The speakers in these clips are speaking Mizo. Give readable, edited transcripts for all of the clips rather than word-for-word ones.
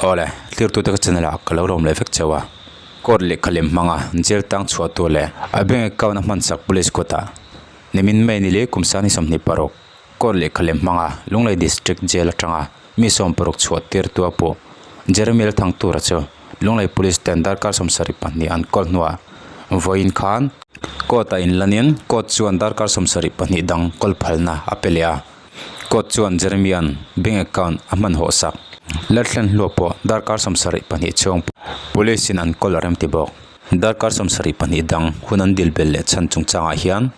Awle, tlirtute ka channel ah ka lo lawm leh vek cheu a. Court lehkha lem hmanga jail tang chhuah tur leh a bank account a hman chak police kutah nimin May ni leh kum sangni 26 court lehkha lem hmanga Lunglei District Jail atanga mi 60 chhuah tir tua pawh Jeremy Lalthangtura chu Lunglei Police ten darkar 72 an kawl hnuah vawiin khan court ah inlanin court chuan darkar 72 dang kawl phalna a pe leh a. Court chuan Jeremy-a'n bank account a hman hawh sak. Lalthlen hluah pawh darkar 72 chhung police in an kawl a rem ti bawk. Darkar 72 dang hun an dil bel leh chhan chungchangah hian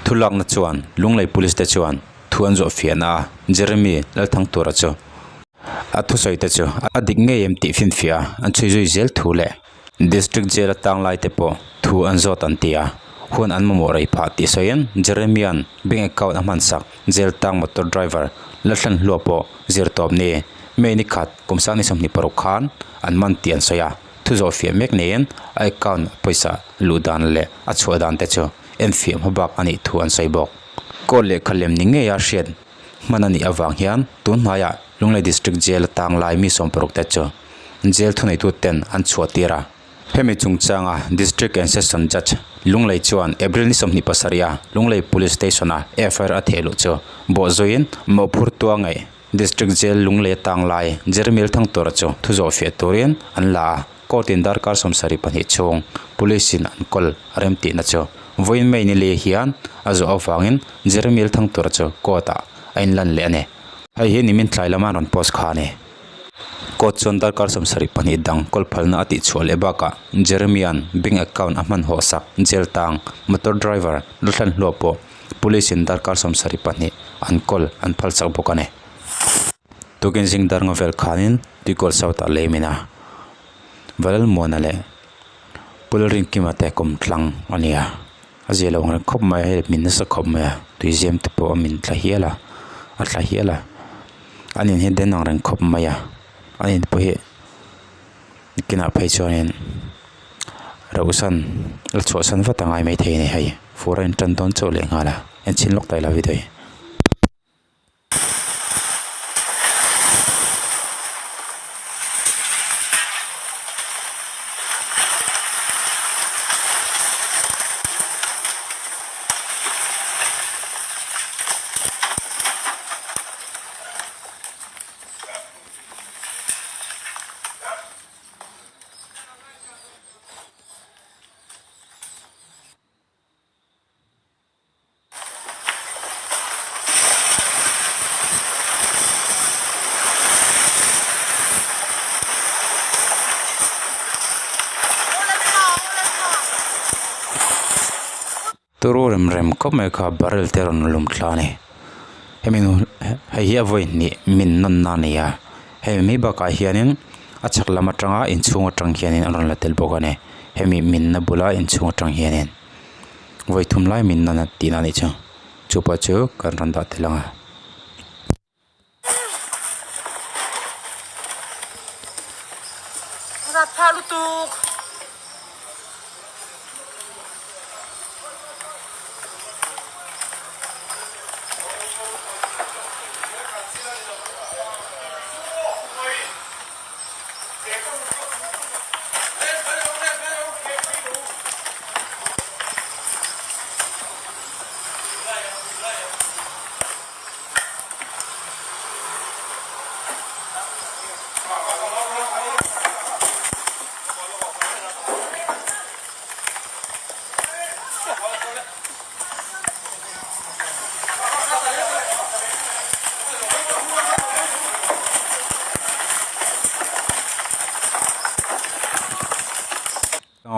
thulakna chuan Lunglei Police te chuan thu an zawh fiahna a, Jeremy Lalthangtura chu a thusawi te chu a dik ngei em tih finfiah a an chhui zui zel thu leh District Jail atang lai te pawh thu an zawt an ti a, hun an mamawh rei phah tih sawiin Jeremia'n bank account a hman sak jail tang motor driver Lalhlan Hlua pawh zir tawp ni May ni khat kum sang ni 26 khan an man tih an sawi a, thu zawh fiah mek niin a account a pawisa luh dan leh a chhuah dan te chu enfiah hma bak a nih thu an sawi bawk. Court lehkha lem ni ngeia hriat hman a nih avang hian tun hnaiah Lunglei District Jail atang lai mi 60 te chu Jail thuneitu ten an chhuah tir a. Hemi chungchanga District and Session Judge Lunglei chuan April ni 27 a Lunglei Police Station a FIR a theh luh chu bawhzuiin mawhphur tua ngaih District Jail Lunglei atang lai Jeremy Thangtura chu thu zawh fiah turin an la a. Court in darkar 72 chhung Police in an kawl a rem tihna chu vawiin May ni li hian a zawh avangin Jeremy Thangtura chu court ah a inlan leh a ni. Hei hi nimin tlai lama an rawn post kha a ni. Court chuan darkar 72 dang kawl phalna a tih chhuah leh bakah Jeremia'n bank account a hman hawh sak jail tang motor driver Luthlan Hlua pawh police in darkar 72 an kawl an phal chak bawk a ni. Tukin zing dar nga vel khanin Tuikawl South ah lei min a, Valalmuana leh Pulrinkima te kum tlang a ni a, a zia lo ang reng khawp mai a, hei min nasa khawp mai a, tuizem te pawh a min thla hial a, a thla hial a. An in hi den ang reng khawp mai a an in pawh hi kinah phei chuanin rauhsan la chhuahsan vat a ngai maithei a ni hei fur a intan dawn chauh leh nghal a en chhin lawk ta ila video hi. Turu rem rem khawp mai kha barrel te a rawn lum thla a ni hemi hei hi a vawi hnih min nawn na a ni a hemi mai bakah hianin a chhak lam atanga inchhung atang hianin a rawn la tel bawk a ni hemi minna bula inchhung atang hianin vawi thum lai min nawn a tihna a nih chu chupa chu kan rawn dah tel ang a.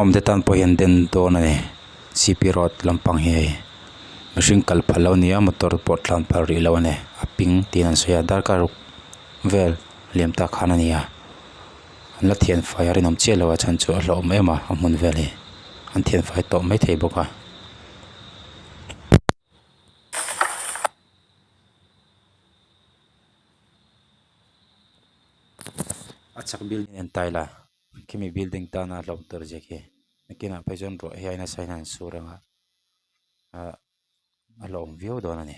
Awm te tan pawh hian den dawn a ni cp road lampang hi hei mihring kal phal lo a ni a motor pawh tlan phal rih lo a ni a ping tiin an sawi a darkar ruk vel liam tak khan a ni a an la thian fai a rinawm chiah lo a chhan chu a hlauhawm em a a hmun vel hi an thian fai tawh maithei bawk a. A chak building en ta ila. Khimi building tana hlauh tur zia khi nakinah phei chuan ruah hian nasa hian an sur ang a ah a hlauhawm viau dawn a ni.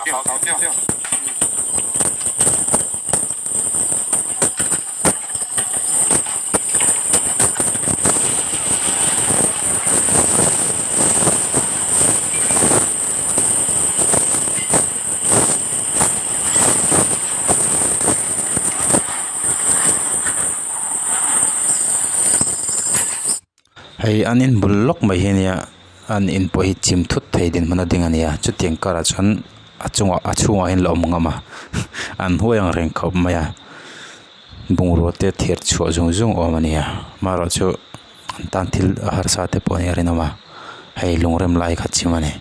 Hei an in bul lawk mai hi ania an in pawh hi chim thut thei dinhmun a ding a ni a chutiang karah chuan a chungah a chhungah hian la awm ngam a an huai ang reng khawp mai a bungrua te thir chhuah zung zung awm a ni a amaherawhchu an tan thil a harsa te pawh a nih a rinawm a hei lungrem lai kha chim a ni.